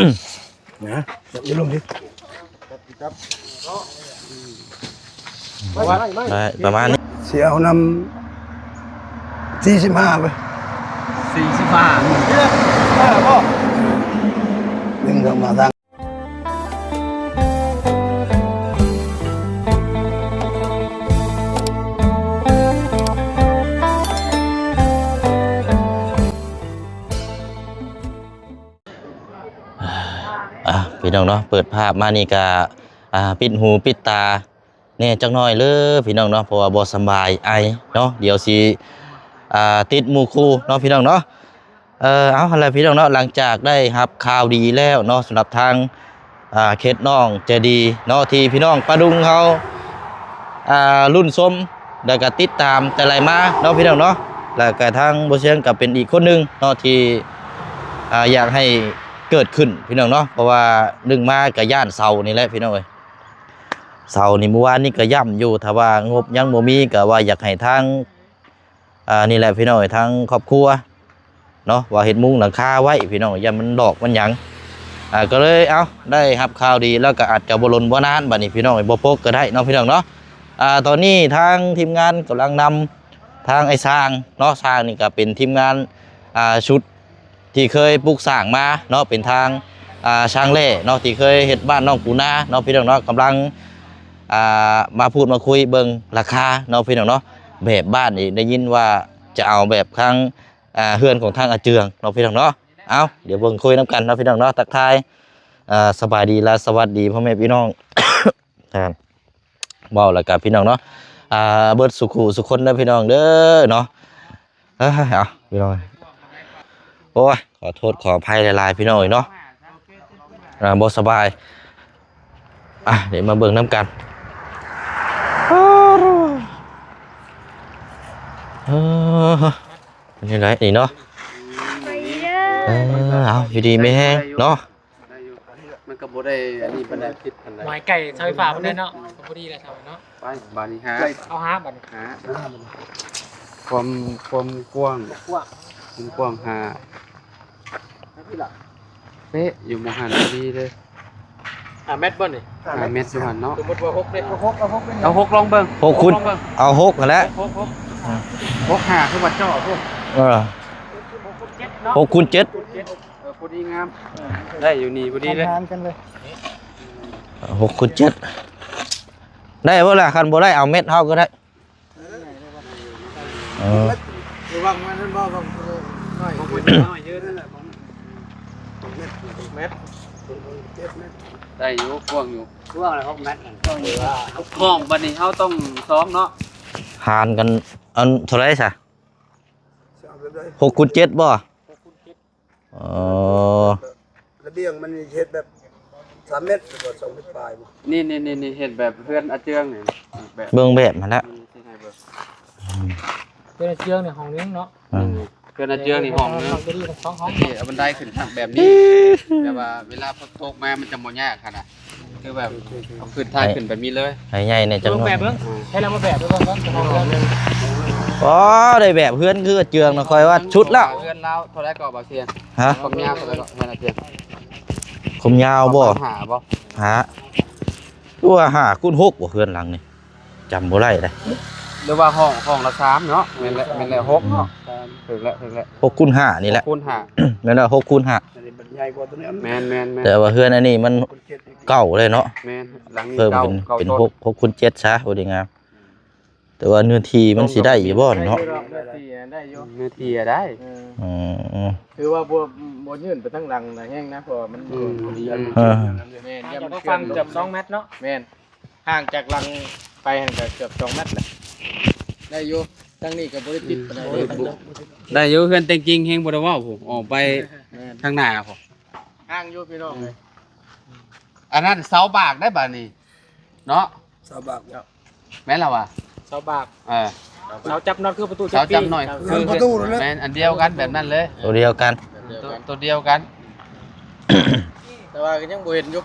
ນະ ຢ່າລົງດິ ໄດ້ປະມານນີ້ ຊິເອົານຳ ສີ່ສິບຫ້າໄປ ສີ່ສິບຫ້າ ໜຶ່ງເຂົ້າມາທາງ ອ່າ ພີ່ນ້ອງເນາະ ເປີດພາບມານີ້ກະ ອ່າ ປິດຫູປິດຕາແດ່ຈັກໜ້ອຍເລີ ພີ່ນ້ອງເນາະ ເພາະວ່າບໍ່ສະບາຍ ໄອເນາະ ດຽວຊິ ອ່າ ຕິດໝູ່ຄູ່ເນາະ ພີ່ນ້ອງເນາະ. ເອີ ເອົາ ຫັ້ນແຫຼະພີ່ນ້ອງເນາະ ຫຼັງຈາກໄດ້ຮັບຂ່າວດີແລ້ວເນາະ ສຳລັບທາງ ອ່າ ເຂດນ້ອງໃຈດີເນາະ ທີ່ພີ່ນ້ອງປາດຸງເຮົາ ອ່າ ລຸ້ນຊົມ ແລ້ວກະຕິດຕາມແຕ່ໄລມາເນາະ ພີ່ນ້ອງເນາະ ແລ້ວກະທາງບໍ່ຊຽງກະເປັນອີກຄົນໜຶ່ງເນາະ ທີ່ ອ່າ ຢາກໃຫ້ເກີດຂຶ້ນ ພີ່ນ້ອງເນາະ ເພາະວ່າໜຶ່ງມາກະຢ້ານເຊົານີ້ແຫຼະ ພີ່ນ້ອງເອີຍ ເຊົານີ້ ມື້ວານນີ້ກະຢ້ຳຢູ່ ຖ້າວ່າງົບຍັງບໍ່ມີ ກະວ່າຢາກໃຫ້ທາງ ອ່າ ນີ້ແຫຼະພີ່ນ້ອງເອີຍ ທາງຄອບຄົວເນາະ ວ່າເຮັດມຸງຫຼັງຄາໄວ້ພີ່ນ້ອງ ຢ້ານມັນດອກມັນຫຍັງ ອ່າ ກໍເລີຍ ເອົ້າ ໄດ້ຮັບຂ່າວດີ ແລ້ວກໍອາດຈະບໍ່ດົນບໍ່ນານ ບັດນີ້ພີ່ນ້ອງເອີຍ ບໍ່ປົກກໍໄດ້ເນາະ ພີ່ນ້ອງເນາະ. ອ່າ ຕອນນີ້ທາງທີມງານກຳລັງນຳທາງອ້າຍຊ່າງເນາະ ຊ່າງນີ້ກໍເປັນທີມງານ ອ່າ ຊຸດ ທີ່ເຄີຍປຸກສ້າງມາເນາະ ເປັນທາງ ອ່າ ຊ່າງແຫຼ້ເນາະ ທີ່ເຄີຍເຮັດບ້ານນ້ອງປູນາເນາະ ພີ່ນ້ອງເນາະ ກຳລັງ ອ່າ ມາພູດມາຄຸຍເບິ່ງລາຄາເນາະ ພີ່ນ້ອງເນາະ. ແບບບ້ານນີ້ໄດ້ຍິນວ່າຈະເອົາແບບທາງ ອ່າ ເຮືອນຂອງທາງອາເຈືອງເນາະ ພີ່ນ້ອງເນາະ. ເອົ້າ ດຽວເບິ່ງຄຸຍນຳກັນເນາະ ພີ່ນ້ອງເນາະ ທັກທາຍ ອ່າ ສະບາຍດີ ແລະ ສະຫວັດດີພໍ່ແມ່ພີ່ນ້ອງ ອ່າ ເວົ້າແລ້ວກໍພີ່ນ້ອງເນາະ ອ່າ ເບິດສູ່ຄູ່ສູ່ຄົນເດີພີ່ນ້ອງເດີເນາະ. ເອີ ເອົາ ພີ່ນ້ອງ ໂອ້ຍ ຂໍໂທດຂໍອະໄພຫຼາຍໆ ພີ່ນ້ອງເອີຍເນາະ ອ່າ ບໍ່ສະບາຍ ອ່ະ ດຽວມາເບິ່ງນຳກັນ ເອີ ເປັນຈັ່ງໃດນີ້ເນາະ ເອີ ເອົາ ຢູ່ດີມີແຮງເນາະ. ໄດ້ຢູ່ ມັນກໍບໍ່ໄດ້ອັນນີ້ປານໃດ ຜິດປານໃດ ໝອຍໄກ່ເສົາໄຟຟ້າພຸ້ນແຫຼະເນາະ ກໍພໍດີແຫຼະເສົາເນາະ. ໄປ ບາດນີ້ຫາ ເອົາຫາບາດນີ້ ຫາ ຄວາມ ຄວາມກວ້າງ ກວ້າງ ຄວາມກວ້າງຫ້າ ເປະຢູ່ໝ່ອງຫັ້ນພໍດີເດ້. ຫ້າແມັດບໍ່ນີ້? ຫ້າແມັດຢູ່ຫັ້ນເນາະ ສົມມຸດວ່າຫົກເດ້ ເອົາຫົກ ເອົາຫົກ ເອົາຫົກລອງເບິ່ງ ຫົກຄູນ ເອົາຫົກຫັ້ນແຫຼະ ຫົກ ຫົກ ຫົກ ຫົກຫ້າ ຄືວ່າເຈາະພຸ້ນ ເອີ ຫົກຄູນເຈັດເນາະ ຫົກຄູນເຈັດ ຫົກຄູນເຈັດ ເອີ ພໍດີງາມ ໄດ້ຢູ່ນີ້ພໍດີເລີຍ ທຳງານກັນເລີຍ ຫົກຄູນເຈັດ ໄດ້ບໍ່ລະ? ຄັນບໍ່ໄດ້ເອົາແມັດເຮົາກໍໄດ້ ເອີ ລະວັງມັນນັ້ນບໍ່ ບັກນ້ອຍ ຂອງມັນນ້ອຍເຢີນັ້ນແຫຼະ ຂອງແມັດ ແມັດ ເຈັດແມັດ ໄດ້ຢູ່ ກວ້າງຢູ່ ກວ້າງແລ້ວ ຫົກແມັດນັ້ນ ກວ້າງຢູ່ວ່າ ຫ້ອງບັດນີ້ເຮົາຕ້ອງຊອງເນາະ ຫານກັນ ອັນເທົ່າໃດຊະ? ຊິເອົາແບບໃດ? ຫົກຄູນເຈັດບໍ່? ຫົກຄູນເຈັດ ອໍ ລະບຽງມັນເຮັດແບບສາມແມັດ ຫຼືວ່າສອງແມັດປາຍບໍ່? ນີ້ໆໆ ເຮັດແບບເຮືອນອາເຈືອງນີ້ ແບບ ເບິ່ງແບບຫັ້ນແຫຼະ ນີ້ຊິໃຫ້ເບິ່ງ ອືມ ເຮືອນອາເຈືອງນີ້ຫ້ອງໜຶ່ງເນາະ ອືມ ເຮືອນອາເຈືອງນີ້ຫ້ອງໜຶ່ງ ຫ້ອງຕົວນີ້ສອງຫ້ອງ ນີ້ເອົາບັນໄດຂຶ້ນທາງແບບນີ້ ແບບວ່າເວລາຝົນຕົກມາມັນຈະບໍ່ຍາກຫັ້ນນະ ຄືແບບເອົາຂຶ້ນ ຖ່າຍຂຶ້ນແບບນີ້ເລີຍ ໃຫ້ໃຫຍ່ແດ່ຈັກໜ້ອຍ ເບິ່ງແບບເບິ່ງ ໃຫ້ລາວມາແບບເບິ່ງກ່ອນ ອໍ ໄດ້ແບບເຮືອນຄືອາເຈືອງນະ ຂ້ອຍວ່າສຸດແລ້ວ ເຮືອນລາວເທົ່າໃດກໍບໍ່ເຊຍ? ຮະ? ຄວາມຍາວເທົ່າໃດກໍເຮືອນອາເຈືອງ? ຄວາມຍາວບໍ່? ປະມານຫ້າບໍ່? ຫ້າ ຄືວ່າຫ້າຄູນຫົກບໍ່ເຮືອນຫຼັງນີ້? ຈຳບໍ່ໄດ້ເດ້ ຫຼືວ່າຫ້ອງ ຫ້ອງລະສາມເນາະ ແມ່ນແຫຼະ ແມ່ນແຫຼະ ຫົກເນາະ ອືມ ຖືກແລ້ວ ຖືກແລ້ວ ຫົກຄູນຫ້ານີ້ແຫຼະ ຫົກຄູນຫ້າ ແມ່ນແລ້ວ ຫົກຄູນຫ້າ ອັນນີ້ມັນໃຫຍ່ກວ່າຕົວນີ້ ແມ່ນໆໆ ແຕ່ວ່າເຮືອນອັນນີ້ມັນເກົ່າເລີຍເນາະ ແມ່ນ ຫຼັງນີ້ເກົ່າ ເປັນຫົກຄູນເຈັດຊະ ບໍ່ໄດ້ງາມ ແຕ່ວ່າເນື້ອທີ່ມັນຊິໄດ້ຢູ່ບໍ່ເນາະ ເນື້ອທີ່ໄດ້ຢູ່ ເນື້ອທີ່ໄດ້ ອືມ ອືມ ຖືວ່າບໍ່ ບໍ່ຍື່ນໄປທາງຫຼັງນະແຮງນະ ເພາະວ່າມັນ ອືມ ບໍ່ດີ ອືມ ເອີ ແມ່ນ ຢາກໄດ້ຟັງເກືອບສອງແມັດເນາະ ແມ່ນ ຫ່າງຈາກຫຼັງໄປຫັ້ນກໍເກືອບສອງແມັດແຫຼະ ໄດ້ຢູ່ ທາງນີ້ກໍບໍ່ໄດ້ຕິດປານໃດ ອືມ ໄດ້ຢູ່ ເຮືອນແຕ່ງຈິງແຮງບໍ່ໄດ້ເວົ້າພຸ້ນ ອອກໄປ ແມ່ນ ທາງໜ້າພຸ້ນ ຫ່າງຢູ່ພີ່ນ້ອງເອີຍ ອັນນັ້ນເສົາບາກໄດ້ບາດນີ້ເນາະ ເສົາບາກເນາະ ແມ່ນລະວະ ເສົາບາກ ເອີ ເສົາຈັບໜອດຄືປະຕູ ເສົາຈັບໜອດຄືປະຕູນັ້ນແຫຼະ ແມ່ນ ອັນດຽວກັນແບບນັ້ນເລີຍ ໂຕດຽວກັນ ໂຕດຽວກັນ ແຕ່ວ່າກໍຍັງບໍ່ເຫັນຢູ່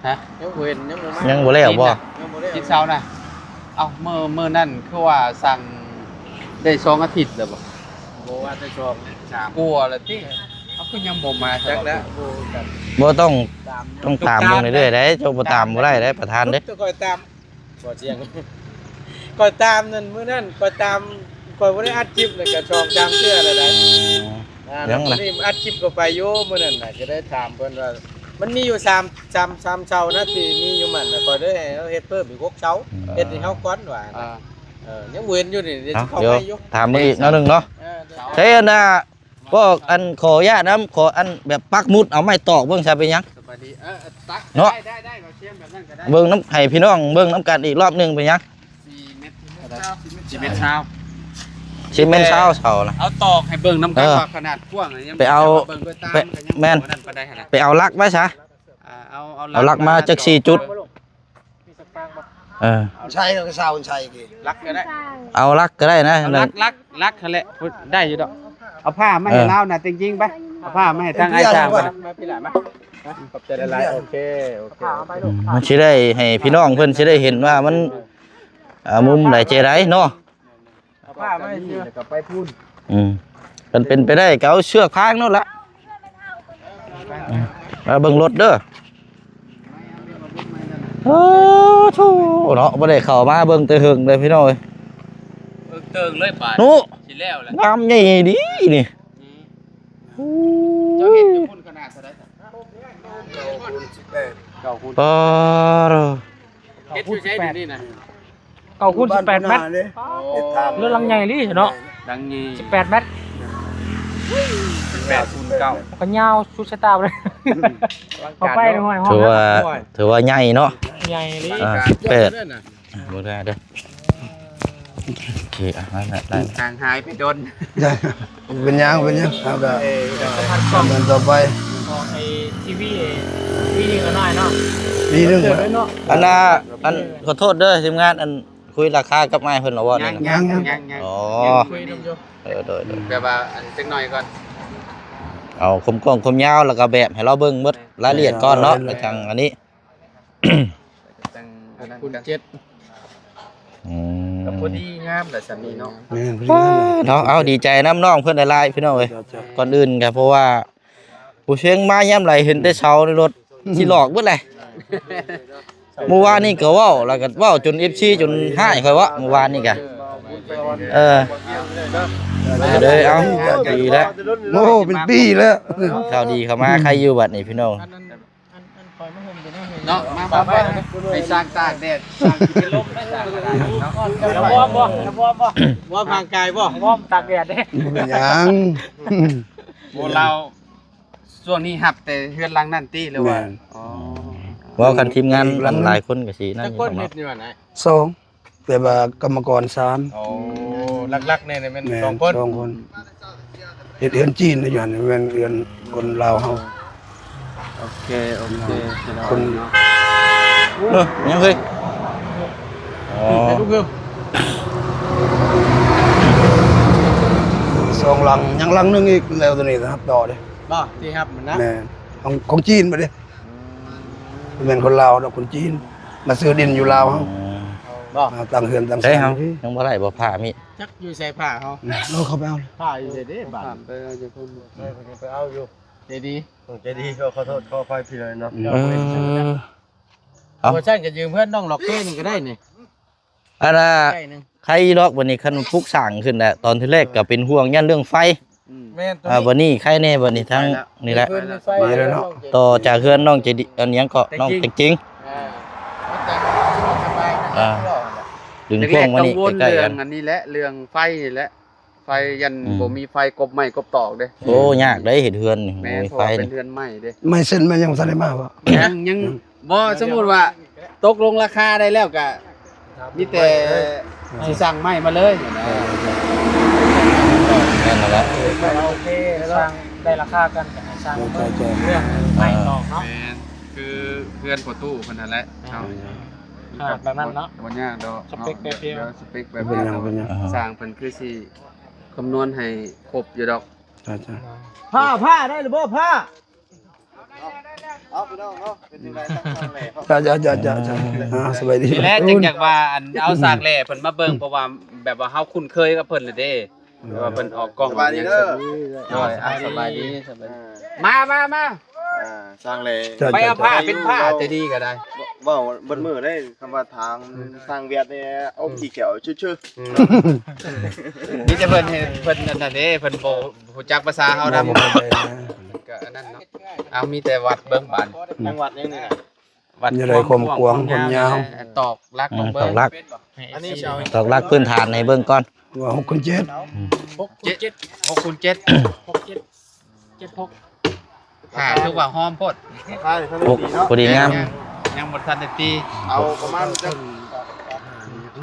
ຮະ ຍັງບໍ່ເຫັນ ຍັງບໍ່ມາ ຍັງບໍ່ແລ້ວບໍ່? ຍັງບໍ່ແລ້ວ ຕິດເສົານະ ເອົ້າ ມື້ ມື້ນັ້ນຄືວ່າສັ່ງໄດ້ສອງອາທິດແລ້ວບໍ່? ບໍ່ວ່າແຕ່ສອງ ສາມ ກວ່າແລ້ວຕິ ເຮົາກໍຍັງບໍ່ມາຈັກແລ້ວ ບໍ່ ບໍ່ຕ້ອງ ຕ້ອງຕາມເບິ່ງເລື້ອຍໆໄດ໋ ເຈົ້າບໍ່ຕາມບໍ່ໄດ້ໄດ໋ ປະທານເດ້ ຂ້ອຍຕາມ ບໍ່ສຽງ ຂ້ອຍຕາມນັ້ນ ມື້ນັ້ນຂ້ອຍຕາມ ຂ້ອຍບໍ່ໄດ້ອັດຄລິບແລ້ວກໍສອງສາມເທື່ອແລ້ວໄດ໋ ອືມ ອ່າ ຍັງນະ ມື້ນີ້ອັດຄລິບເຂົ້າໄປຢູ່ ມື້ນັ້ນນະ ກໍໄດ້ຖາມເພິ່ນວ່າ ມັນມີຢູ່ສາມ ສາມ ສາມເສົານະ ທີ່ມີຢູ່ໝັ້ນນະ ຂ້ອຍເລີຍໃຫ້ເຮົາເຮັດເພີ່ມອີກຫົກເສົາ ອືມ ເຮັດໃຫ້ເຮົາກ່ອນວ່າ ອ່າ ເອີ ຍັງບໍ່ເຫັນຢູ່ນີ້ ດຽວຊິເຂົ້າໄປຢູ່ ຖາມເບິ່ງອີກໜ້ອຍໜຶ່ງເນາະ ເອີ ເຈົ້າ ໃຊ້ອັນນ່າ ພວກອັນ ຂໍອະນຸຍາດນຳ ຂໍອັນແບບປັກໝຸດເອົາໄມ້ຕອກເບິ່ງຊະເປັນຫຍັງ ສະບາຍດີ ເອີ ເນາະ ໄດ້ ໄດ້ ໄດ້ ເອົາສຽງແບບນັ້ນກໍໄດ້ ເບິ່ງນຳ ໃຫ້ພີ່ນ້ອງເບິ່ງນຳກັນອີກລອບໜຶ່ງເປັນຫຍັງ ສີ່ເມັດ ສີ່ເມັດຊາວ ສີ່ເມັດຊາວເສົານະ ເອົາຕອກໃຫ້ເບິ່ງນຳກັນ ເອີ ວ່າຂະໜາດກວ້າງຍັງ ໄປເອົາ ເບິ່ງດ້ວຍຕາ ໄປ ມັນກໍຍັງ ແມ່ນ ບໍ່ນັ້ນປານໃດຫັ້ນນະ ໄປເອົາຫຼັກມາຊະ ອ່າ ເອົາ ເອົາຫຼັກມາຈັກສີ່ຈຸດ ມີສັກປາງບໍ່ ເອີ ໃຊ້ກໍເຊົາໃຊ້ກີ້ ຫຼັກກໍໄດ້ ເອົາຫຼັກກໍໄດ້ນະ ເອົາຫຼັກ ຫຼັກ ຫຼັກຫັ້ນແຫຼະ ໄດ້ຢູ່ດອກ ເອົາຜ້າມາໃຫ້ລາວນະ ເອີ ຕິງຈິງໄປ ເອົາຜ້າມາໃຫ້ທາງອ້າຍຊ່າງ ມາ ມາພີ່ຫຼ້າມາ ຂອບໃຈຫຼາຍໆ ໂອເຄ ໂອເຄ ອືມ ມັນຊິໄດ້ໃຫ້ພີ່ນ້ອງເພິ່ນຊິໄດ້ເຫັນວ່າມັນ ອ່າ ມຸມໃດເຈໃດເນາະ ເອົາຜ້າມາໃຫ້ຊື່ ແລ້ວກໍໄປພຸ້ນ ອືມ ຄັນເປັນໄປໄດ້ກໍເອົາເຊືອກພາງໂລດລະ ອືມ ມາເບິ່ງລົດເດີ ໂອ້ໂທ້ເນາະ ບໍ່ໄດ້ເຂົ້າມາເບິ່ງແຕ່ເຫິງເລີຍພີ່ນ້ອງເອີຍ ເອີ ເຕີງເລີຍບາດ ໂນ ຊິແລ້ວແຫຼະ ງາມໃຫຍ່ດີນີ້ ອືມ ເຈົ້າເຮັດຢູ່ພຸ້ນຂະໜາດເທົ່າໃດ? ເກົ້າຄູນສິບແປດ ເກົ້າຄູນ ປາໂທ ເຮັດຢູ່ໃສດຽວນີ້ນະ? ເກົ້າຄູນສິບແປດແມັດ ເຮືອນຫຼັງໃຫຍ່ອີ່ຫຼີເນາະ ຫຼັງໃຫຍ່ ສິບແປດແມັດ ສິບແປດຄູນເກົ້າ ກໍຍາວສຸດສາຍຕາເລີຍ ເຂົ້າໄປຫ້ອຍຫ້ອງ ຖືວ່າ ຖືວ່າໃຫຍ່ເນາະ ໃຫຍ່ອີ່ຫຼີ ອ່າ ສິບແປດ ເບິ່ງໄດ້ເດີ ໂອເຄ ອ່ະ ນັ້ນແຫຼະ ໄດ້ ຫ່າງຫາຍໄປດົນ ເປັນຫຍັງ ເປັນຫຍັງ ເຮົາກໍ ເອີ ເດີນຕໍ່ໄປ ຂອງໄອ້ທີວີ ປີນີ້ກໍນ້ອຍເນາະ ປີໜຶ່ງ ອັນນ່າ ອັນ ຂໍໂທດເດີ ທີມງານ ອັນ ຄຸຍລາຄາກັບອ້າຍເພິ່ນແລ້ວບໍ່? ຍັງ ຍັງ ຍັງ ຍັງ ອໍ ຄຸຍນຳຢູ່ ເອີ ໂດຍ ໂດຍ ແບບວ່າອັນຈັກໜ້ອຍກ່ອນ ເອົາຄວາມກວ້າງຄວາມຍາວ ແລ້ວກໍແບບໃຫ້ລາວເບິ່ງໝົດລາຍລະອຽດກ່ອນເນາະ ແລ້ວຈັ່ງອັນນີ້ ຈັ່ງອັນນັ້ນກັນ ເຈັດ ອືມ ກໍພໍດີງາມແຫຼະສ່ຳນີ້ເນາະ ແມ່ນ ເນາະ ເອົາ ດີໃຈນຳນ້ອງເພິ່ນຫຼາຍໆ ພີ່ນ້ອງເອີຍ ເຈົ້າ ເຈົ້າ ກ່ອນອື່ນກໍເພາະວ່າ ຜູ້ເສັງມາຍາມໃດເຫັນແຕ່ເສົາໃນລົດ ຊິຫຼອກເບິດແຫຼະ ມື້ວານນີ້ກໍເວົ້າ ແລ້ວກໍເວົ້າຈົນເອັຟຊີຈົນຮ້າຍຂ້ອຍເວາະ ມື້ວານນີ້ກະ ເອີ ກໍເລີຍ ເອົ້າ ດີແລ້ວ ໂອ້ ເປັນປີແລ້ວ ຂ່າວດີເຂົ້າມາ ໃຄຢູ່ບັດນີ້ພີ່ນ້ອງ ເນາະ ມາ ມາ ມາ ໄປສ້າງຕາກແດດ ສ້າງກິນລົມໄດ້ ສ້າງກໍໄດ້ເນາະ ວອມບໍ່ ວອມບໍ່ ວອມຮ່າງກາຍບໍ່ ວອມຕາກແດດເດ້ ບໍ່ເປັນຫຍັງ ໂອ້ ລາວ ຊ່ວງນີ້ຮັບແຕ່ເຮືອນຫຼັງນັ້ນຕິ ຫຼືວ່າ ແມ່ນ ອໍ ເວົ້າກັນທີມງານ ຫຼາຍຄົນກໍຊິນັ້ນ ຈັກຄົນເຮັດຢູ່ຫັ້ນນະ? ສອງ ແຕ່ວ່າກຳມະກອນສາມ ໂອ້ ຫຼັກໆແນ່ແມ່ນ ແມ່ນ ສອງຄົນ ສອງຄົນ ເຮັດເຮືອນຈີນຢູ່ຫັ້ນ ແມ່ນເຮືອນຄົນລາວເຮົາ ໂອເຄ ໂອເຄ ຄົນ ເອີ ຍັງເຄີຍ ອໍ ສອງຫຼັງ ຍັງຫຼັງໜຶ່ງອີກ ແລ້ວໂຕນີ້ຮັບຕໍ່ເດ້ ບໍ່ ທີ່ຮັບມັນນະ ແມ່ນ ຂອງ ຂອງຈີນບັດນີ້ ອືມ ແມ່ນຄົນລາວດອກ ຄົນຈີນ ມາຊື້ດິນຢູ່ລາວເຮົາ ບໍ່ ມາຕັ້ງເຮືອນຕັ້ງຊານ ຍັງບໍ່ໄດ້ບໍ່ ຜ້າມີ ຈັກຢູ່ໃສຜ້າເຮົາ ເອົາເຂົ້າໄປເອົາ ຜ້າຢູ່ໃສເດ້ບາດ ໄປເອົາຢູ່ພຸ້ນ ໄປເອົາຢູ່ ໃຈດີ ໃຈດີ ຂໍໂທດຂໍອະໄພພີ່ນ້ອງເນາະ ເອີ ເອົາ ບໍ່ຊັ້ນກໍຢືມເຮືອນນ້ອງຫຼອກເປ້ໜຶ່ງກໍໄດ້ນີ້ ອັນນ່າ ໃກ້ໜຶ່ງ ໃຄດອກບັດນີ້ ຄັນປຸກສ້າງຂຶ້ນແຫຼະ ຕອນທີແລກກໍເປັນຫ່ວງຢ້ານເລື່ອງໄຟ ອືມ ແມ່ນ ອ່າ ບັດນີ້ໃຄແນ່ ບັດນີ້ທັງນີ້ແຫຼະ ມີແລ້ວເນາະ ຕໍ່ຈາກເຮືອນນ້ອງໃຈດີ ອັນຫຍັງເກາະ ນ້ອງແຕງຈິງ ອ່າ ດຶງພວງມານີ້ໃກ້ໆ ກັນ ເລື່ອງອັນນີ້ແຫຼະ ເລື່ອງໄຟນີ້ແຫຼະ ໄຟ ຢ້ານ ອືມ ບໍ່ມີໄຟກົບໄມ້ກົບຕອກເດ້ ໂອ້ ຍາກເດ້ເຮັດເຮືອນນີ້ ແມ່ນ ບໍ່ມີໄຟ ເພາະວ່າເປັນເຮືອນໄມ້ເດ້ ໄມ້ເສັ້ນມັນຍັງບໍ່ທັນໄດ້ມາບໍ່ ຍັງ ຍັງ ບໍ່ ສົມມຸດວ່າຕົກລົງລາຄາໄດ້ແລ້ວກະມີແຕ່ຊິສັ່ງໄມ້ມາເລີຍ ແມ່ນແລ້ວແຫຼະ ໂອເຄ ສັ່ງໄດ້ລາຄາກັນກະສັ່ງເບິ່ງເລື່ອງໄມ້ຕອກເນາະ ແມ່ນ ຄືເຮືອນພໍ່ຕູ້ເພິ່ນຫັ້ນແຫຼະ ເຮົາ ຂະໜາດແບບນັ້ນເນາະ ບໍ່ຍາກດອກ ສະເປັກແບບດຽວ ສະເປັກແບບດຽວ ເປັນຫຍັງ ເປັນຫຍັງ ຊ່າງເພິ່ນຄືຊິ ຄຳນວນໃຫ້ຄົບຢູ່ດອກ ຈ້າໆ ຜ້າ ຜ້າໄດ້ຫຼືບໍ່ ຜ້າ ເອົາ ພີ່ນ້ອງເນາະ ເປັນຈັ່ງໃດ ຈ້າໆ ອ່າ ສະບາຍດີ ນີ້ແຫຼະ ຈຶ່ງຢາກວ່າ ອັນ ເອົາສາກແຫຼເພິ່ນມາເບິ່ງ ເພາະວ່າແບບວ່າເຮົາຄຸ້ນເຄີຍກັບເພິ່ນແລ້ວເດ້ ວ່າເພິ່ນອອກກ້ອງ ສະບາຍດີເດີ ໂດຍ ອ່າ ສະບາຍດີ ສະບາຍດີ ອ່າ ມາ ມາ ມາ ອ່າ ສ້າງແລ ໄປເອົາຜ້າເປັນຜ້າຈະດີກໍໄດ້ ເວົ້າເບິດມື້ໄດ້ ຄຳວ່າທາງ ທາງຫວຽດນີ້ ອົບຂີ້ແຂ້ວຊື່ໆ ອືມ ມີແຕ່ເພິ່ນ ເພິ່ນອັນນັ້ນເດ້ ເພິ່ນບໍ່ຮູ້ຈັກພາສາເຮົານຳ ກໍອັນນັ້ນເນາະ ເອົາ ມີແຕ່ວັດເບິ່ງບາດ ຍັງວັດຍັງນີ້ນະ ວັດ ຢູ່ໃນຄວາມກວ້າງຄວາມຍາວ ຕອກຫຼັກ ອືມ ເບິ່ງ ຕອກຫຼັກ ອັນນີ້ຊິເອົາ ຕອກຫຼັກພື້ນຖານໃຫ້ເບິ່ງກ່ອນ ວ່າຫົກຄູນເຈັດ ອືມ ຫົກຄູນເຈັດ ຫົກຄູນເຈັດ ຫົກເຈັດ ເຈັດຫົກ ຫາຄືວ່າຫອມໂພດ ຫົກ ພໍດີງາມ ຍັງ ຍັງບໍ່ທັນໄດ້ຕີ ເອົາປະມານຈັກ ເ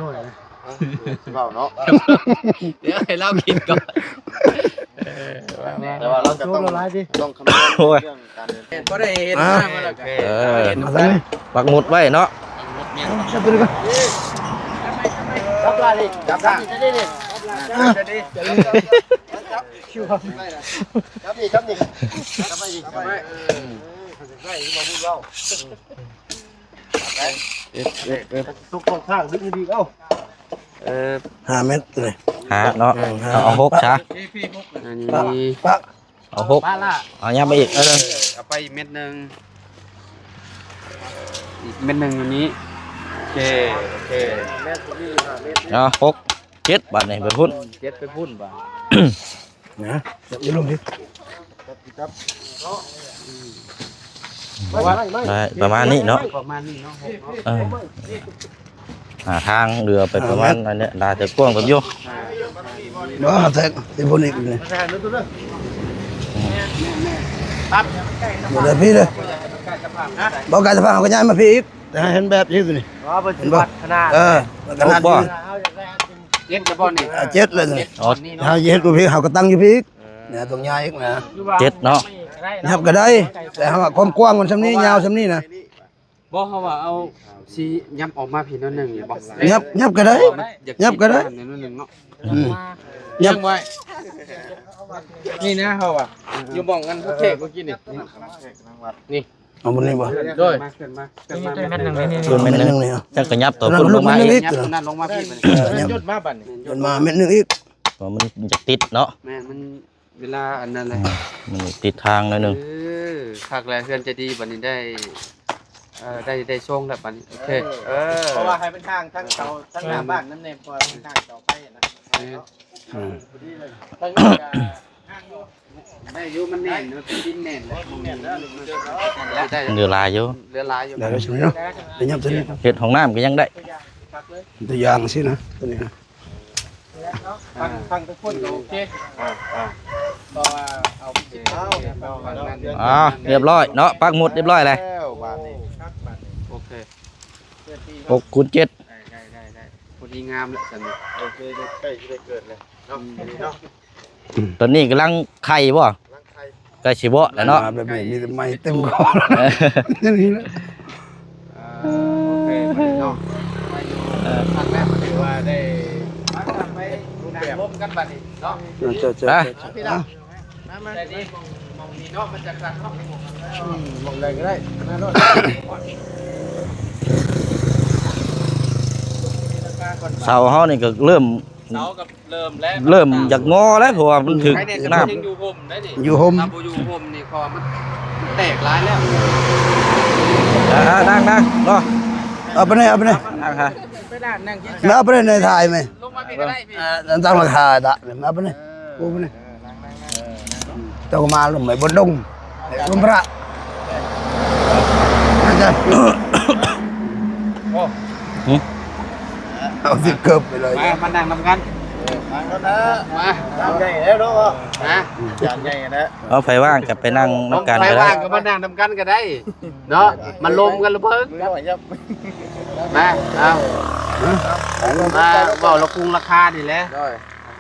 ອີ ຊິເວົ້າເນາະ ດຽວໃຫ້ລາວຄິດກ່ອນ ເອີ ແຕ່ວ່າລາວຈະຕ້ອງ ຕ້ອງຄຳນວນ ໂອ້ຍ ເລື່ອງການເດີນ ບໍ່ໄດ້ເຫັນ ອ່າ ມາແລ້ວກໍ ເອີ ເຫັນ ປັກໝຸດໄວ້ເນາະ ປັກໝຸດແມ່ນ ຈັບຕົວນີ້ກ່ອນ ຈັບລາຍນີ້ ຈັບລາຍນີ້ ຈັບລາຍນີ້ ຈັບນີ້ ຈັບນີ້ ຈັບໄວ້ອີກ ຈັບໄວ້ ເອີ ເອັດ ເອັດ ເອັດ ຕົກຂອງຂ້າງດຶງໃຫ້ດີ ເອົ້າ ເອີ ຫ້າແມັດຕົວນີ້ ຫ້າເນາະ ເອີ ເອົາ ເອົາຫົກຊະ ອັນນີ້ ປະ ປະ ເອົາຫົກ ປະລະ ເອົາຫຍັບມາອີກ ເອີ ເອົາໄປອີກເມັດໜຶ່ງ ອີກເມັດໜຶ່ງຢູ່ນີ້ ໂອເຄ ໂອເຄ ເອົາ ຫົກ ເຈັດ ບາດນີ້ໄປພຸ້ນ ເຈັດ ໄປພຸ້ນບາດ ນະ ຢ່າລົງດິ ໄດ້ປະມານນີ້ເນາະ ປະມານນີ້ເນາະ ຫົກເນາະ ເອີ ຫາທາງເຫຼືອໄປປະມານນັ້ນແຫຼະ ໜ້າຈະກວ້າງເຕີບຢູ່ ບໍ່ ແທກທີ່ບໍ່ນີ້ ປັບ ບໍ່ໄດ້ພີ້ເດີ ບໍ່ກາຍສະພາບ ເຮົາກໍຍ້າຍມາພີ້ອີກ ແຕ່ໃຫ້ເຫັນແບບຢູ່ນີ້ ເຫັນບໍ່ ເອີ ຂະໜາດ ຫົກບໍ່ ເຈັດແລ້ວບໍ່ນີ້ ອ່າ ເຈັດແລ້ວນີ້ ອໍ ເຮົາເຮັດບໍ່ພີ້ ເຮົາກໍຕັ້ງຢູ່ພີ້ອີກ ເອີ ເນຍ ຕ້ອງຍ້າຍອີກນະ ເຈັດເນາະ ຫຍັບກໍໄດ້ ແຕ່ເຮົາວ່າຄວາມກວ້າງມັນສ່ຳນີ້ ຍາວສ່ຳນີ້ນະ ບໍ່ ເຮົາວ່າເອົາຊິຫຍັບອອກມາພີ້ໜ້ອຍໜຶ່ງນີ້ບໍ່ ຫຍັບ ຫຍັບກໍໄດ້ ຫຍັບກໍໄດ້ ໜ້ອຍໜຶ່ງເນາະ ອືມ ຫຍັບໄວ້ ນີ້ນະ ເຮົາວ່າ ຢູ່ໝ່ອງອັນເຂົາແຂກເມື່ອກີ້ນີ້ ນີ້ ເອົາໝົດນີ້ບໍ່ ໂດຍ ເກີນມາ ເກີນມາ ເກີນມາ ເກີນມາເມັດໜຶ່ງນີ້ ເຈົ້າກໍຫຍັບຕົວພຸ້ນລົງມາອີກ ຫຍັບຕົວນັ້ນລົງມາພີ້ ເອີ ຫຍັບ ຍົດມາບັດນີ້ ຍົດມາເມັດໜຶ່ງອີກ ເພາະມັນຢາກຕິດເນາະ ແມ່ນ ມັນ ເວລາອັນນັ້ນແຫຼະ ອືມ ມັນຕິດທາງໜ້ອຍໜຶ່ງ ເອີ ຄັກແລ້ວ ເຮືອນໃຈດີບັດນີ້ໄດ້ ເອີ ໄດ້ ໄດ້ຊົງແລ້ວບັດນີ້ ໂອເຄ ເອີ ເພາະວ່າໃຫ້ມັນຫ່າງທາງເສົາ ທາງໜ້າບ້ານນຳແດ່ ເພາະວ່າມັນຫ່າງເສົາໄຟນະ ອືມ ທາງນີ້ກໍ ໄດ້ຢູ່ ມັນແໜ້ນ ມັນເປັນດິນແໜ້ນແຫຼະ ໄດ້ ເຫຼືອຫຼາຍຢູ່ ເຫຼືອຫຼາຍຢູ່ ໄດ້ແລ້ວ ໄດ້ຍັບຕົວນີ້ ເຮັດຫ້ອງນ້ຳກໍຍັງໄດ້ ຕົວຢ່າງຊີ້ນະ ຕົວນີ້ນະ ທາງ ທາງພຸ້ນກໍໂອເຄ ອ່າ ອ່າ ເພາະວ່າເອົາ ອ່າ ຮຽບຮ້ອຍເນາະ ປັກໝຸດຮຽບຮ້ອຍແລ້ວ ບາດນີ້ ໂອເຄ ຫົກຄູນເຈັດ ໄດ້ ໄດ້ ໄດ້ ໄດ້ ພໍດີງາມແລ້ວຊັ້ນ ໂອເຄ ໃກ້ຊິໄດ້ເກີດແລ້ວເນາະ ອືມ ເນາະ ອືມ ຕອນນີ້ກຳລັງໄຂ່ບໍ່? ກຳລັງໄຂ່ ໃກ້ຊິເບາະແລ້ວເນາະ ມາແບບນີ້ມີແຕ່ໄມ້ເຕັມຄໍ ເອີ ນີ້ແຫຼະ ອ່າ ໂອເຄ ບັດນີ້ເນາະ ໄດ້ຢູ່ ເອີ ຄັກແລ້ວ ຖືວ່າໄດ້ ໄປນັ່ງລົມກັນບັດນີ້ເນາະ ເຈົ້າ ເຈົ້າ ເຈົ້າ ອ່ະ ພີ່ນ້ອງ ມາ ມາ ໄດ້ດີ ໝ່ອງ ໝ່ອງນີ້ເນາະ ມັນຈະຄັກເນາະ ອືມ ໝ່ອງໃດກໍໄດ້ ມາໂລດ ເສົາເຮົານີ້ກໍເລີ່ມ ເສົາກໍເລີ່ມແລ້ວ ເລີ່ມຢາກງໍແລ້ວ ເພາະວ່າມັນຖືກ ໄປແນ່ ນ້ຳ ຍັງຢູ່ຮົ່ມໄດ້ນີ້ ຢູ່ຮົ່ມ ຖ້າບໍ່ຢູ່ຮົ່ມນີ້ ເພາະວ່າມັນ ມັນແຕກຫຼາຍແລ້ວ ອ່າ ນັ່ງ ນັ່ງເນາະ ເອົາໄປນີ້ ເອົາໄປນີ້ ນັ່ງ ນັ່ງ ເອົາໄປນີ້ ໃນຖ່າຍໄໝ ລົງມາພີ້ກໍໄດ້ ອ່າ ຕັ້ງລາຄາດະ ເອົາໄປນີ້ ເອີ ໂອ້ ໄປນີ້ ເຈົ້າກໍມາລົມໄປບົນດົງ ລົມພະ ໂອ້ ຫຶ ເອົາຊິເກີບໄປເລີຍ ມາ ມານັ່ງນຳກັນ ເອີ ມາແລ້ວນະ ມາ ຈານໃຫຍ່ແລ້ວເນາະ ຮະ ຈານໃຫຍ່ແລ້ວ ເອົາ ໃຜວ່າງກໍໄປນັ່ງນຳກັນ ໃຜວ່າງກໍມານັ່ງນຳກັນກໍໄດ້ເນາະ ມາລົມກັນລະເພິ່ນ ມາ ເອົາ ມາເວົ້າລະຄຸງລາຄານີ້ແຫຼະ ໂດຍ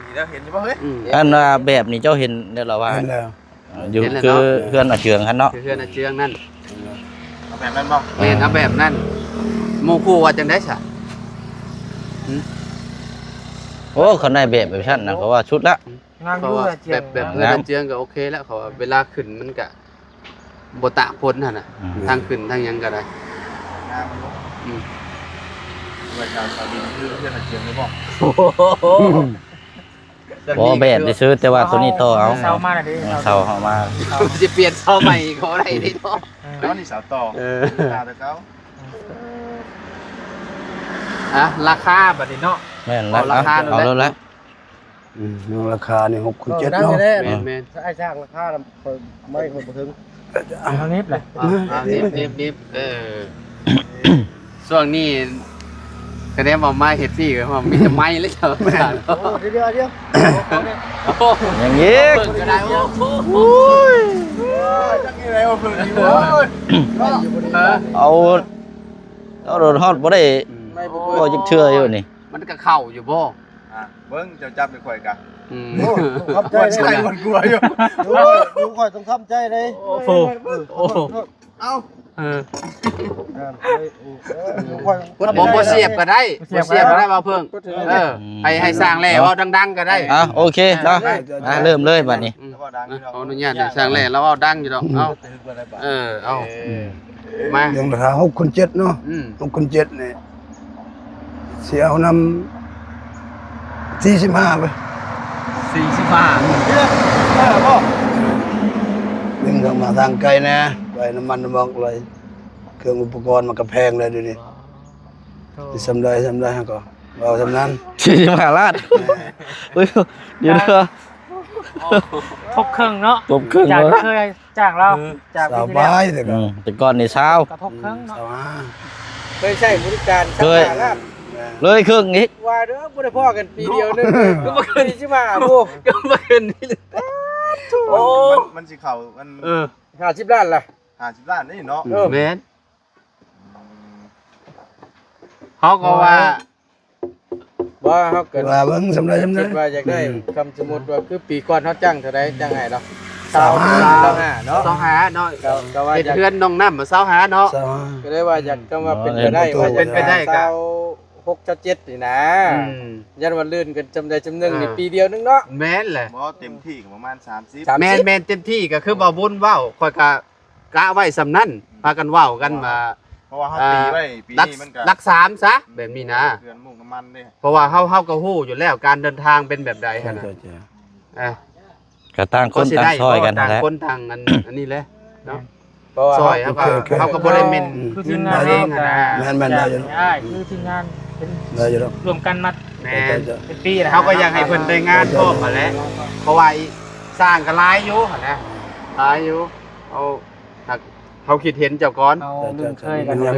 ນີ້ເດີ ເຫັນຢູ່ບໍ່ເຮີ້ຍ? ອືມ ອັນວ່າແບບນີ້ເຈົ້າເຫັນແລ້ວລະວ່າ ເຫັນແລ້ວ ຢູ່ ເຫັນແລ້ວ ຄື ເນາະ ເຮືອນອາເຈືອງຫັ້ນເນາະ ຄືເຮືອນອາເຈືອງນັ້ນ ເອົາແບບນັ້ນບໍ່? ແມ່ນ ເອົາແບບນັ້ນ ໝູ່ຄູ່ວ່າຈັ່ງໃດຊະ? ຫຶ ໂອ້ ຄັນໄດ້ແບບ ແບບຊັ້ນນະ ເຂົາວ່າສຸດລະ ງາມຢູ່ ເຂົາວ່າ ອາເຈືອງ ແບບ ແບບເຮືອນອາເຈືອງກໍໂອເຄແລ້ວ ເຂົາວ່າເວລາຂຶ້ນມັນກະບໍ່ຕາກຝົນຫັ້ນນະ ອືມ ທາງຂຶ້ນທາງຫຍັງກໍໄດ້ ງາມຢູ່ ອືມ ວ່າຊາວ ຊາວດິນຄືເຮືອນອາເຈືອງເລີຍບໍ່? ໂອ້ໂຫ ອືມ ບໍ່ແບດຊື່ໆ ແຕ່ວ່າໂຕນີ້ຕໍ່ເອົາ ເຊົາມາແລ້ວເດ້ ເອີ ເຊົາເຮົາມາ ຊິປ່ຽນເສົາໃໝ່ກໍບໍ່ໄດ້ເດ້ເນາະ ເອີ ເອົານີ້ເສົາຕໍ່ ເອີ ຕາແຕ່ເກົ່າ ອ່ະ ລາຄາບັດນີ້ເນາະ ແມ່ນລະ ເອົາລາຄາ ເອົາໂລດລະ ອືມ ລາຄານີ້ຫົກຄູນເຈັດເນາະ ແມ່ນໆ ອ້າຍຊ່າງລາຄານຳ ຂ້ອຍໄມ້ຂ້ອຍບໍ່ເຖິງ ເອົານິບເລີຍ ອ່າ ນິບໆ ເອີ ຊ່ວງນີ້ກະແນມເອົາມາເຮັດພີ້ ມີແຕ່ໄມ້ເລີຍເຈົ້າ ໂອ້ ດຽວໆ ດຽວ ຍັງອີກ ເພິ່ນກໍໄດ້ ໂອ້ຍ ເອົາ ເອົາລົດຮອດບໍ່ໄດ້ ບໍ່ຈັກເທື່ອຢູ່ນີ້ ມັນກໍເຂົ້າຢູ່ບໍ່? ອ່າ ເບິ່ງເຈົ້າຈັບໃຫ້ຂ້ອຍກະ ອືມ ໂອ້ ຂອບໃຈເດ້ ມັນກວດຢູ່ ໂອ້ຍ ຂ້ອຍຕ້ອງທຳໃຈເດ້ ໂອ້ໂຫ ເອົ້າ ເອີ ບໍ່ ບໍ່ສຽບກໍໄດ້ ບໍ່ສຽບກໍໄດ້ ບໍ່ເພິ່ງ ເອີ ໃຫ້ ໃຫ້ຊ່າງແຫຼ້ເວົ້າດັງໆກໍໄດ້ ອ່ະ ໂອເຄເນາະ ອ່ະ ເລີ່ມເລີຍບັດນີ້ ອືມ ຂໍອະນຸຍາດໃຫ້ຊ່າງແຫຼ້ ລາວເວົ້າດັງຢູ່ດອກ ເອົ້າ ເອີ ເອົ້າ ມາ ເລື່ອງລາຄາຫົກຄູນເຈັດເນາະ ອືມ ຫົກຄູນເຈັດນີ້ ຊິເອົານຳສີ່ສິບຫ້າໄປ ສີ່ສິບຫ້າ ສີ່ສິບຫ້າບໍ່ ດຶງເຂົ້າມາທາງໄກແດ່ ໄປນ້ຳມັນນ້ຳມັກເລີຍ ເຄື່ອງອຸປະກອນມັນກໍແພງແລ້ວດຽວນີ້ ໂອ້ ຊິສ່ຳໃດສ່ຳໃດເຮົາກໍເວົ້າສ່ຳນັ້ນ ສີ່ສິບຫ້າລ້ານ ແມ່ນ ໂອ້ຍ ດຽວ ທົບເຄິ່ງເນາະ ທົບເຄິ່ງ ຈາກທີ່ເຄີຍຈ້າງລາວ ເອີ ຈາກປີທີ່ແລ້ວ ສະບາຍເດ້ ອືມ ແຕ່ກ່ອນນີ້ຊາວ ກະທົບເຄິ່ງເນາະ ຊາວຫ້າ ເຄີຍໃຊ້ບໍລິການ ເຄີຍ ຊາວຫ້າລ້ານ ເລີຍເຄິ່ງອີກ ວ່າເດີ ບໍ່ໄດ້ພໍ້ກັນປີດຽວໜຶ່ງ ກໍບໍ່ເກີນ ສີ່ສິບຫ້າ ໂອ້ ກໍບໍ່ເກີນນີ້ ໂອ້ ມັນ ມັນຊິເຂົ້າ ມັນ ເອີ ຫ້າສິບລ້ານລະ ຫ້າສິບລ້ານນີ້ເນາະ ເອີ ແມ່ນ ເຮົາກໍວ່າ ບໍ່ ເຮົາກໍວ່າເບິ່ງສ່ຳໃດສ່ຳໃດ ຄິດວ່າຢາກໄດ້ ອືມ ຄຳສົມມຸດວ່າຄືປີກ່ອນເຮົາຈ້າງເທົ່າໃດ ຈ້າງໃຫ້ເນາະ ຊາວຫ້າ ຊາວຫ້າເນາະ ຊາວຫ້າເນາະ ກໍ ກໍວ່າຢາກ ເຮັດເຮືອນນ້ອງນ້ຳຊາວຫ້າເນາະ ຊາວຫ້າ ກໍເລີຍວ່າຢາກ ອືມ ຄຳວ່າເປັນໄປໄດ້ ໂອ້ ວ່າຢາກ ເປັນໄປໄດ້ກໍຊາວຫົກ ຊາວເຈັດນີ້ນະ ອືມ ຢ້ານວ່າລື່ນກັນສ່ຳໃດສ່ຳໜຶ່ງນີ້ ອ່າ ປີດຽວໜຶ່ງເນາະ ແມ່ນແຫຼະ ບໍ່ ເຕັມທີ່ກໍປະມານສາມສິບ ສາມສິບ ແມ່ນໆ ເຕັມທີ່ກໍຄືບ່າວບຸນເວົ້າ ຂ້ອຍກໍ ກະໄວ້ສ່ຳນັ້ນ ອືມ ພາກັນເວົ້າກັນວ່າ ເພາະວ່າເຮົາຕີໄວ້ປີນີ້ມັນກະ ຫຼັກ ຫຼັກສາມຊະ ອືມ ແບບນີ້ນະ ເດືອນມຸ້ງນ້ຳມັນເດ້ ເພາະວ່າເຮົາ ເຮົາກໍຮູ້ຢູ່ແລ້ວການເດີນທາງເປັນແບບໃດຫັ້ນນະ ເອີ ກໍຕ່າງຄົນຕ່າງຊ່ອຍກັນຫັ້ນແຫຼະ ຕ່າງຄົນຕ່າງອັນ ອັນນີ້ແຫຼະເນາະ ຊ່ອຍເຮົາກໍ ເຮົາກໍບໍ່ໄດ້ແມ່ນ ອືມ ເງິນເຮົາເອງຫັ້ນນະ ແມ່ນໆ ໄດ້ຢູ່ ອ້າຍ ຄືທີມງານເປັນ ໄດ້ຢູ່ດອກ ຮ່ວມກັນມາ ແມ່ນ ເປັນປີແລ້ວ ເຮົາກໍຢາກໃຫ້ເພິ່ນໄດ້ງານພ້ອມຫັ້ນແຫຼະ ເພາະວ່າອີກ ຊ່າງກໍຫຼາຍຢູ່ຫັ້ນນະ ຫຼາຍຢູ່ ເຮົາ ຫາກເຮົາຄິດເຫັນເຈົ້າກ່ອນ ເຮົາລຶ້ງເຄີຍກັນເດ້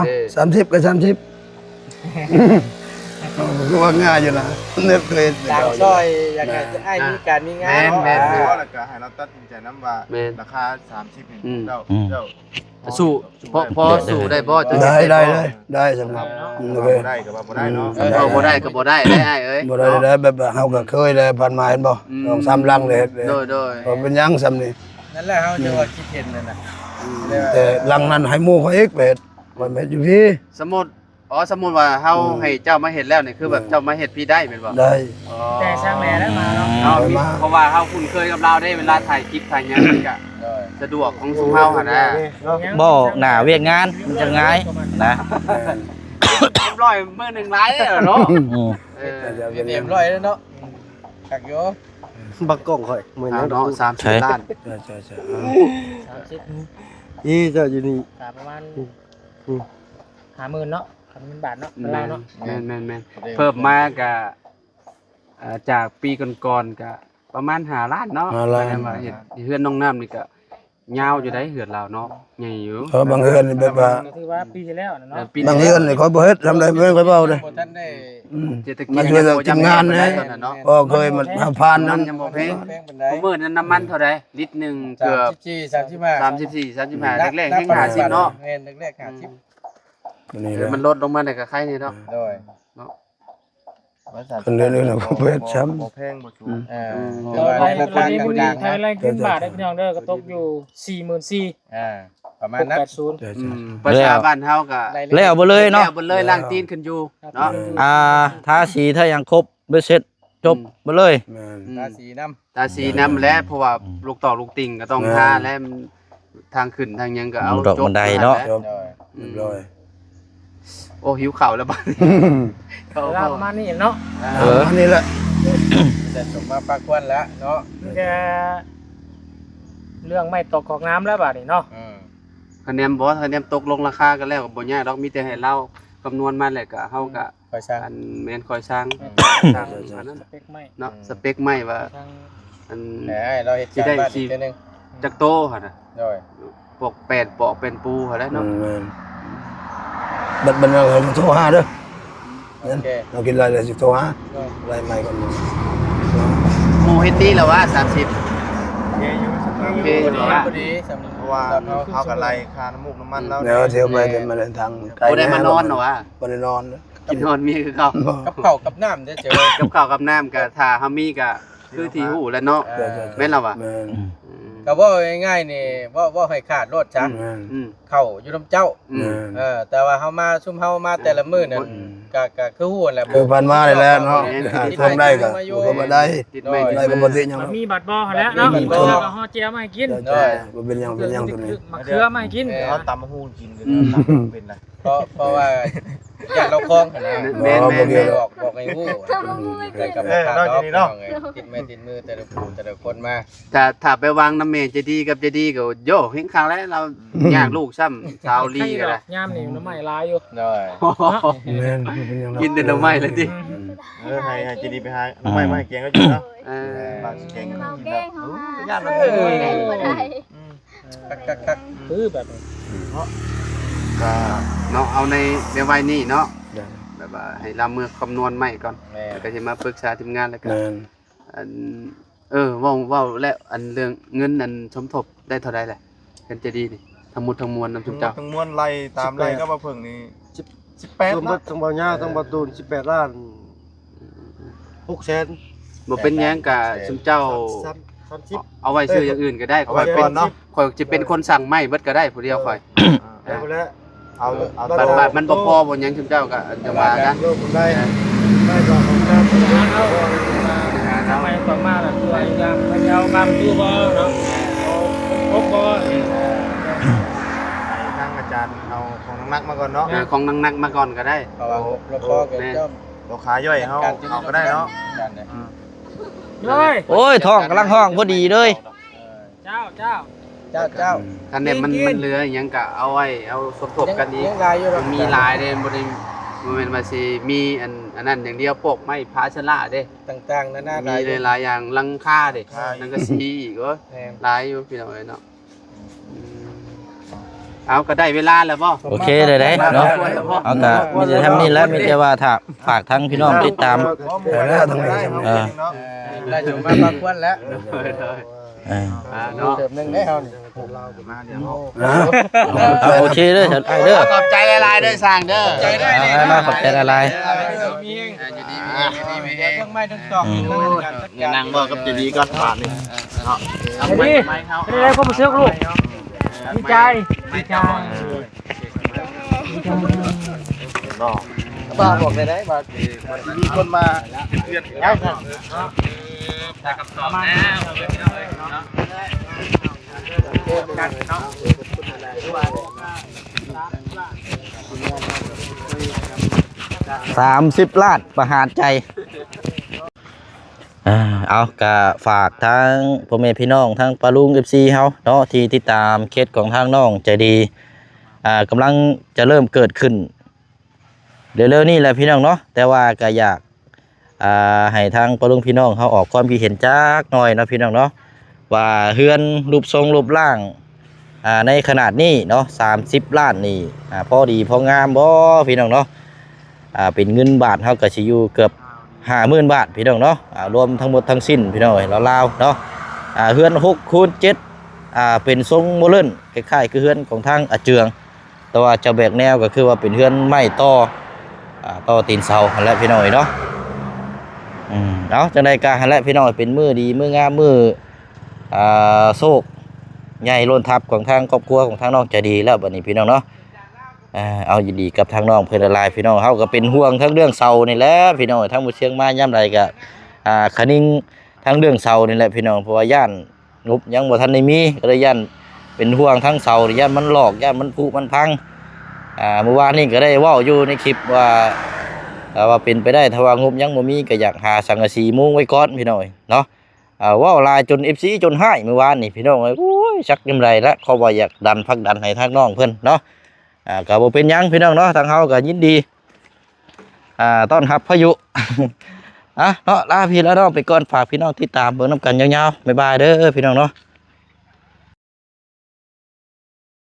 ເອີ ສາມສິບກໍສາມສິບ ເຮົາກໍວ່າງ່າຍຢູ່ນະ ເນີບເຄີຍ ຕ່າງຊ່ອຍ ຢາກໃຫ້ອ້າຍມີການມີງານ ແມ່ນໆ ແລ້ວກໍໃຫ້ລາວຕັດສິນໃຈນຳວ່າ ແມ່ນ ລາຄາສາມສິບນີ້ ອືມ ເຈົ້າ ອືມ ເຈົ້າ ສູ້ ພໍ ພໍສູ້ໄດ້ບໍ່? ໄດ້ ໄດ້ ໄດ້ ໄດ້ສຳລັບ ເນາະ ອືມ ໂອເຄ ບໍ່ໄດ້ກໍວ່າບໍ່ໄດ້ເນາະ ເອີ ບໍ່ໄດ້ກໍບໍ່ໄດ້ເດ້ອ້າຍເອີຍ ບໍ່ໄດ້ ເນາະ ໄດ້ ແບບເຮົາກໍເຄີຍໄດ້ ຜ່ານມາເຫັນບໍ່ ອືມ ສອງສາມຫຼັງເດ້ ໂດຍ ໂດຍ ເປັນຫຍັງສ່ຳນີ້ ນັ້ນແຫຼະ ເຮົາຈະວ່າຄິດເຫັນນັ້ນນະ ອືມ ແຕ່ຫຼັງນັ້ນໃຫ້ໝູ່ເຂົາອີກໄປເຮັດ ຂ້ອຍມາເຮັດຢູ່ພີ້ ສົມມຸດ ອໍ ສົມມຸດວ່າເຮົາ ອືມ ໃຫ້ເຈົ້າມາເຮັດແລ້ວນີ້ ຄືແບບ ແມ່ນ ເຈົ້າມາເຮັດພີ້ໄດ້ແມ່ນບໍ່? ໄດ້ ອໍ ແຕ່ຊ່າງແຫຼ້ແລ້ວມາເນາະ ອືມ ເຮົາມີ ເພາະວ່າເຮົາຄຸ້ນເຄີຍກັບລາວເດ້ ເວລາຖ່າຍຄລິບຖ່າຍຫຍັງມັນກະ ໂດຍ ສະດວກຂອງຊຸມເຮົາຫັ້ນນະ ບໍ່ໜ້າວຽກງານມັນຈະງ່າຍນະ ແມ່ນ ຮຽບຮ້ອຍມື້ໜຶ່ງຫຼາຍເດ້ເນາະ ອືມ ເອີ ຮຽບຮ້ອຍແລ້ວເນາະ ຄັກຢູ່ ບັກກ້ອງຂ້ອຍ ມື້ນີ້ເນາະ ສາມສິບລ້ານ ໃຊ່ໆ ສາມສິບ ນີ້ເຈົ້າຢູ່ນີ້ ກະປະມານ ອືມ ຫ້າໝື່ນເນາະ ຄັນເງິນບາດເນາະ ເງິນລາວເນາະ ແມ່ນໆໆ ເພີ່ມມາກະ ເອີ ຈາກປີກ່ອນໆ ກະປະມານຫ້າລ້ານເນາະ ຫ້າລ້ານ ແມ່ນວ່າເຮັດເຮືອນນ້ອງນ້ຳນີ້ກະຍາວຢູ່ໃດ ເຮືອນລາວເນາະ ໃຫຍ່ຢູ່ ເອີ ບາງເຮືອນນີ້ແບບວ່າ ກະຖືວ່າປີທີ່ແລ້ວນະເນາະ ບາງເຮືອນນີ້ຂ້ອຍບໍ່ເຮັດ ທຳໄດ້ ເພິ່ນຂ້ອຍເວົ້າເດ້ ບໍ່ທັນໄດ້ ອືມ ເສດຖະກິດ ມາຊ່ວຍເລື່ອງທີມງານແດ່ ບໍ່ເຄີຍມາຜ່ານນັ້ນ ຍັງບໍ່ແພງ ແພງປານໃດ ມື້ນີ້ນ້ຳມັນເທົ່າໃດ? ລິດໜຶ່ງເກືອບ ສາມສິບສີ່ ສາມສິບຫ້າ ສາມສິບສີ່ ສາມສິບຫ້າ ແລກໆແຮງຫ້າສິບເນາະ ແມ່ນ ແລກໆຫ້າສິບ ອືມ ນີ້ແຫຼະ ມັນລົດລົງມາໄດ້ກະໄຄແດ່ເນາະ ໂດຍ ເນາະ ຄັນເລື່ອງອື່ນກໍບໍ່ເຮັດຊ້ຳ ບໍ່ແພງບໍ່ສູງ ອືມ ເອີ ອືມ ແຕ່ວ່າໃນລາຄາກາງໆ ຖ້າແລກຂຶ້ນບາດເດ້ພີ່ນ້ອງເດີ ກໍຕົກຢູ່ສີ່ໝື່ນສີ່ ອ່າ ປະມານນັ້ນ ຫົກແປດສູນ ອືມ ພາສາບ້ານເຮົາກໍ ແລ້ວເບິດເລີຍເນາະ ແລ້ວເບິດເລີຍ ລ້າງຕີນຂຶ້ນຢູ່ເນາະ ອ່າ ທາສີ ທາຫຍັງຄົບ ເບັດເສັດ ຈົບ ອືມ ເບິດເລີຍ ແມ່ນ ອືມ ທາສີນຳ ທາສີນຳແຫຼະ ເພາະວ່າ ອືມ ລູກຕອກລູກຕິ່ງກໍຕ້ອງ ແມ່ນ ທາແຫຼະ ທາງຂຶ້ນທາງຫຍັງກໍເອົາ ດອກບັນໄດເນາະ ຈົບ ໂດຍ ອືມ ຮຽບຮ້ອຍ ໂອ້ ຫິວເຂົ້າແລ້ວບັດນີ້ ເວລາປະມານນີ້ເນາະ ເອີ ປະມານນີ້ແຫຼະ ແຕ່ສົມມາພາຄວນແລ້ວເນາະ ມີແຕ່ເລື່ອງໄມ້ຕອກກອກນ້ຳແລ້ວບາດນີ້ເນາະ. ອືມ ຄະແນນບໍ່ ຄະແນນຕົກລົງລາຄາກັນແລ້ວກໍບໍ່ຍາກດອກ ມີແຕ່ໃຫ້ລາວຄຳນວນມາ ແລ້ວກໍເຮົາກໍ ອືມ ຄ່ອຍສ້າງ ອັນ ແມ່ນ ຄ່ອຍສ້າງ ອືມ ສ້າງອັນນັ້ນ ສະເປັກໄມ້ເນາະ ອືມ ສະເປັກໄມ້ວ່າ ທາງ ອັນ ໃຫ້ລາວເຮັດ ຊິໄດ້ ການບ້ານ ຊິ ອີກເທື່ອໜຶ່ງ ຈັກໂຕຫັ້ນນະ ໂດຍ ປອກແປ້ນ ປອກແປ້ນປູຫັ້ນແຫຼະເນາະ ອືມ ແມ່ນ ບັດ ບັດນັ້ນເຮົາໂທຫາເດີ ໂອເຄ ເຮົາກິນໄລ່ແລ້ວຊິໂທຫາ ໂດຍ ໄລ່ໃໝ່ກ່ອນ ໝູ່ເຮັດດີແລ້ວວ່າ ສາມສິບ ໂອເຄຢູ່ ໂອເຄຢູ່ ພໍດີ ພໍດີ ເພາະວ່າເຮົາກໍໄລ່ຄ່ານ້ຳມູກນ້ຳມັນລາວ ແລ້ວ ອືມ ເອົາໄປ ເດີນທາງໄກ ບໍ່ໄດ້ມານອນເນາະວ່າ ບໍ່ໄດ້ນອນ ກິນນອນມີຄືເກົ່າ ກັບເຂົ້າກັບນ້ຳເດ້ເຈົ້າ ກັບເຂົ້າກັບນ້ຳກໍຖ້າເຮົາມີກໍຄືທີ່ຮູ້ແຫຼະເນາະ ເອີ ແມ່ນລະວ່າ ແມ່ນ ອືມ ກໍເວົ້າງ່າຍໆນີ້ ເວົ້າ ເວົ້າໃຫ້ຂາດໂລດຊະ ອືມ ອືມ ເຂົ້າຢູ່ນຳເຈົ້າ ອືມ ເອີ ແຕ່ວ່າເຮົາມາ ຊຸມເຮົາມາແຕ່ລະມື້ນັ້ນ ອືມ ກໍ ກໍຄືຮູ້ຫັ້ນແຫຼະ ຄືຜ່ານມານີ້ແຫຼະເນາະ ແມ່ນ ເທິງໄດ້ກໍບໍ່ໄດ້ ຕິດໄມ້ຕິດມື ໄດ້ກໍບໍ່ຕິຫຍັງ ບັດມີບັດບໍ່ຫັ້ນແຫຼະເນາະ ມີບັດບໍ່ ເອົາເຂົ້າເຈົ້າມາໃຫ້ກິນ ໂດຍ ບໍ່ເປັນຫຍັງ ເປັນຫຍັງຕົວນີ້ ມາເຄືອມາໃຫ້ກິນ ເອີ ເຮົາຕຳບັກຫຸ່ງກິນ ອືມ ຕຳບໍ່ເປັນນະ ເພາະ ເພາະວ່າ ຢ້ານລາວຄອງຫັ້ນນະ ແມ່ນໆໆ ບອກ ບອກໃຫ້ຮູ້ ແຕ່ກໍບໍ່ຂາດດອກ ເອີ ເນາະ ພີ່ນ້ອງເອີຍ ຕິດໄມ້ຕິດມືແຕ່ລະຜູ້ແຕ່ລະຄົນມາ ຖ້າ ຖ້າໄປວາງນຳແມ່ໃຈດີກັບໃຈດີກໍ ໂຢ ເຮັງຄັກແລ້ວ ລາວ ອືມ ຍາກລູກຊ້ຳ ສາວລີກໍໄດ້ ຍາມນີ້ໜໍ່ໄມ້ຫຼາຍຢູ່ ໂດຍ ເນາະ ແມ່ນ ກິນແຕ່ໜໍ່ໄມ້ແລ້ວຕິ ອືມ ເອີ ໃຫ້ ໃຫ້ໃຈດີໄປຫາໜໍ່ໄມ້ມາໃຫ້ແກງເຮົາກິນເນາະ ເອີ ບາດຊິແກງເຮົາກິນແລ້ວ ເອີ ຢ້ານມັນ ເອີ ບໍ່ໄດ້ ອືມ ຄັກໆໆ ຄືແບບນີ້ເນາະ ກໍເນາະ ເອົາໃນ ໃນໄວນີ້ເນາະ ໄດ້ ແບບວ່າໃຫ້ລາວເມືອຄຳນວນໃໝ່ກ່ອນ ແມ່ນ ແລ້ວກໍຊິມາປຶກສາທີມງານ ແລ້ວກໍ ແມ່ນ ອັນ ເອີ ເວົ້າ ເວົ້າແລ້ວ ອັນເລື່ອງເງິນ ອັນສົມທົບໄດ້ເທົ່າໃດແຫຼະ ເພິ່ນໃຈດີນີ້ ທັງໝົດທັງມວນນຳຊຸມເຈົ້າ ທັງໝົດທັງມວນໄລ່ຕາມໄລ່ກັບວ່າເພິ່ງນີ້ ສິບແປດ ທັງເບິດ ເນາະ ທັງບ່າວຍາວ ທັງບ່າວຕູນ ສິບແປດລ້ານ ຫົກແສນ ບໍ່ເປັນຫຍັງ ກະຊຸມເຈົ້າ ສາມສິບ ເອົາໄວ້ຊື້ຢ່າງອື່ນກໍໄດ້ ຂ້ອຍເປັນ ຂ້ອຍຊິເປັນຄົນສັ່ງໄມ້ເບິດກໍໄດ້ ຜູ້ດຽວຂ້ອຍ ເອີ ເອົາແລ້ວ ເອົາ ເອົາ ບັດ ບັດມັນບໍ່ພໍບໍ່ຫຍັງ ຊຸມເຈົ້າກໍຈະວ່າກັນ ໄດ້ ໄດ້ກໍຂອງທ່ານ ໄມ້ກໍມາແລ້ວ ຄືວ່າຢ່າງພະເຈົ້າກຳຄືບໍ່ເນາະ ຄົບບໍ່ ໃຫ້ທາງອາຈານເອົາຂອງໜັກໆມາກ່ອນເນາະ ເອີ ຂອງໜັກໆມາກ່ອນກໍໄດ້ ເພາະວ່າງບບໍ່ພໍກໍ ແມ່ນ ເຈົ້າ ຕົວຂາຍ່ອຍເຮົາເອົາກໍໄດ້ເນາະ ອືມ ໂອ້ຍ ໂອ້ຍ ທ້ອງກຳລັງຮ້ອງພໍດີເລີຍ ເອີ ເຈົ້າ ເຈົ້າ ເຈົ້າ ເຈົ້າ ຄັນແມ່ນມັນ ມັນເຫຼືອອີ່ຫຍັງກະເອົາໄວ້ ເອົາສົມທົບກັນອີກ ຍັງຫຼາຍຢູ່ດອກ ມີຫຼາຍເດ້ ບໍ່ໄດ້ ບໍ່ແມ່ນວ່າຊິມີອັນ ອັນນັ້ນຢ່າງດຽວ ພວກໄມ້ພາຊະລະເດ້ ຕ່າງໆນານາ ມີຫຼາຍຢ່າງ ຫຼັງຄາເດ້ ຫຼັງຄາ ສັງກະສີອີກ ໂອ້ຍ ແມ່ນ ຫຼາຍຢູ່ ພີ່ນ້ອງເອີຍເນາະ. ອືມ ເອົາ ກໍໄດ້ເວລາແລ້ວບໍ່? ໂອເຄ ໄດ້ໆເນາະ ເອົາ ກໍມີແຕ່ທຳນີ້ແຫຼະ ມີແຕ່ວ່າຖ້າຝາກທາງພີ່ນ້ອງຕິດຕາມ ໄດ້ແລ້ວ ທັງນີ້ ເອີ ໄດ້ສົມມາພາຄວນແລ້ວ ເອີ ອ່າ ເນາະ ເຕີມໜຶ່ງໄດ້ເຮົານີ້ ມາດຽວ ອ່າ ໂອເຄເດີ ເດີ ຂອບໃຈຫຼາຍໆເດີ ຊ່າງເດີ ຂອບໃຈຫຼາຍໆ ເດີ ເອີ ຢູ່ດີມີແຮງ ຢູ່ດີມີແຮງ ເລື່ອງໄມ້ເລື່ອງຕອກ ອືມ ນາງເວົ້າກັບໃຈດີກ່ອນບາດນີ້ ເນາະ ເອົາໄມ້ ໄມ້ເຮົາ ເປັນໄດ໋ຄວາມຮູ້ສຶກລູກ? ດີໃຈ ດີໃຈ ເນາະ ວ່າບອກໄດ້ໄດ໋ວ່າມີຄົນມາເຮັດເຮືອນໃຫ້ເນາະ ໄດ້ຄຳຕອບແລ້ວ ສາມສິບລ້ານປະຫານໃຈ. ອ່າ ເອົາ ກະຝາກທາງພໍ່ແມ່ພີ່ນ້ອງ ທາງປ້າລຸງ ເອັຟຊີ ເຮົາເນາະ ທີ່ຕິດຕາມເຄສຂອງທາງນ້ອງໃຈດີ ອ່າ ກຳລັງຈະເລີ່ມເກີດຂຶ້ນເລັວໆນີ້ແຫຼະພີ່ນ້ອງເນາະ ແຕ່ວ່າກະຢາກ ອ່າ ໃຫ້ທາງປ້າລຸງພີ່ນ້ອງເຮົາອອກຄວາມຄິດເຫັນຈັກໜ້ອຍເນາະ ພີ່ນ້ອງເນາະ ວ່າເຮືອນຮູບຊົງຮູບຮ່າງ ອ່າ ໃນຂະໜາດນີ້ເນາະ ສາມສິບລ້ານນີ້ ອ່າ ພໍດີພໍງາມບໍ່ ພີ່ນ້ອງເນາະ? ອ່າ ເປັນເງິນບາດເຮົາກໍຊິຢູ່ເກືອບຫ້າໝື່ນບາດ ພີ່ນ້ອງເນາະ ອ່າ ລວມທັງໝົດທັງສິ້ນ ພີ່ນ້ອງເອີຍ ລາວໆເນາະ ອ່າ ເຮືອນຫົກຄູນເຈັດ ອ່າ ເປັນຊົງໂມເດີນ ຄ້າຍໆຄືເຮືອນຂອງທາງອາເຈືອງ ແຕ່ວ່າຈະແບກແນວກໍຄືວ່າເປັນເຮືອນໄມ້ຕໍ່ ອ່າ ຕໍ່ຕີນເສົາຫັ້ນແຫຼະ ພີ່ນ້ອງເອີຍເນາະ. ອືມ ເອົາ ຈັ່ງໃດກໍຫັ້ນແຫຼະ ພີ່ນ້ອງເອີຍ ເປັນມື້ດີມື້ງາມ ມື້ ອ່າ ໂຊກໃຫຍ່ລົ້ນທັບຂອງທາງຄອບຄົວຂອງທາງນ້ອງໃຈດີແລ້ວ ບັດນີ້ ພີ່ນ້ອງເນາະ. ອ່າ ເອົາ ຍິນດີກັບທາງນ້ອງເພິ່ນຫຼາຍໆ ພີ່ນ້ອງ ເຮົາກໍເປັນຫ່ວງທັງເລື່ອງເສົານີ້ແຫຼະ ພີ່ນ້ອງ ທາງໝູ່ຊຽງມາຍາມໃດກໍ ອ່າ ຄະນິງທັງເລື່ອງເສົານີ້ແຫຼະ ພີ່ນ້ອງ ເພາະວ່າຢ້ານງົບຍັງບໍ່ທັນໄດ້ມີ ກໍເລີຍຢ້ານເປັນຫ່ວງທັງເສົາ ຢ້ານມັນຫຼອກ ຢ້ານມັນຜຸມັນພັງ. ອ່າ ມື້ວານນີ້ກໍໄດ້ເວົ້າຢູ່ໃນຄລິບວ່າ ຖ້າວ່າເປັນໄປໄດ້ ຖ້າວ່າງົບຍັງບໍ່ມີ ກໍຢາກຫາສັງກະສີມຸງໄວ້ກ່ອນພີ່ນ້ອງເອີຍເນາະ. ອ່າ ເວົ້າຫຼາຍຈົນເອັຟຊີຈົນຮ້າຍມື້ວານນີ້ພີ່ນ້ອງເອີຍ. ໂອ້ຍ ຈັກຈັ່ງໃດລະ ເຂົາວ່າຢາກດັນ ຜັກດັນໃຫ້ທາງນ້ອງເພິ່ນເນາະ. ອ່າ ກໍບໍ່ເປັນຫຍັງພີ່ນ້ອງເນາະ ທາງເຮົາກໍຍິນດີ ອ່າ ຕ້ອນຮັບພາຍຸ ອ່ະເນາະ. ລາພີ່ລານ້ອງໄປກ່ອນ ຝາກພີ່ນ້ອງຕິດຕາມເບິ່ງນຳກັນຍາວໆ. ບາຍບາຍເດີພີ່ນ້ອງເນາະ.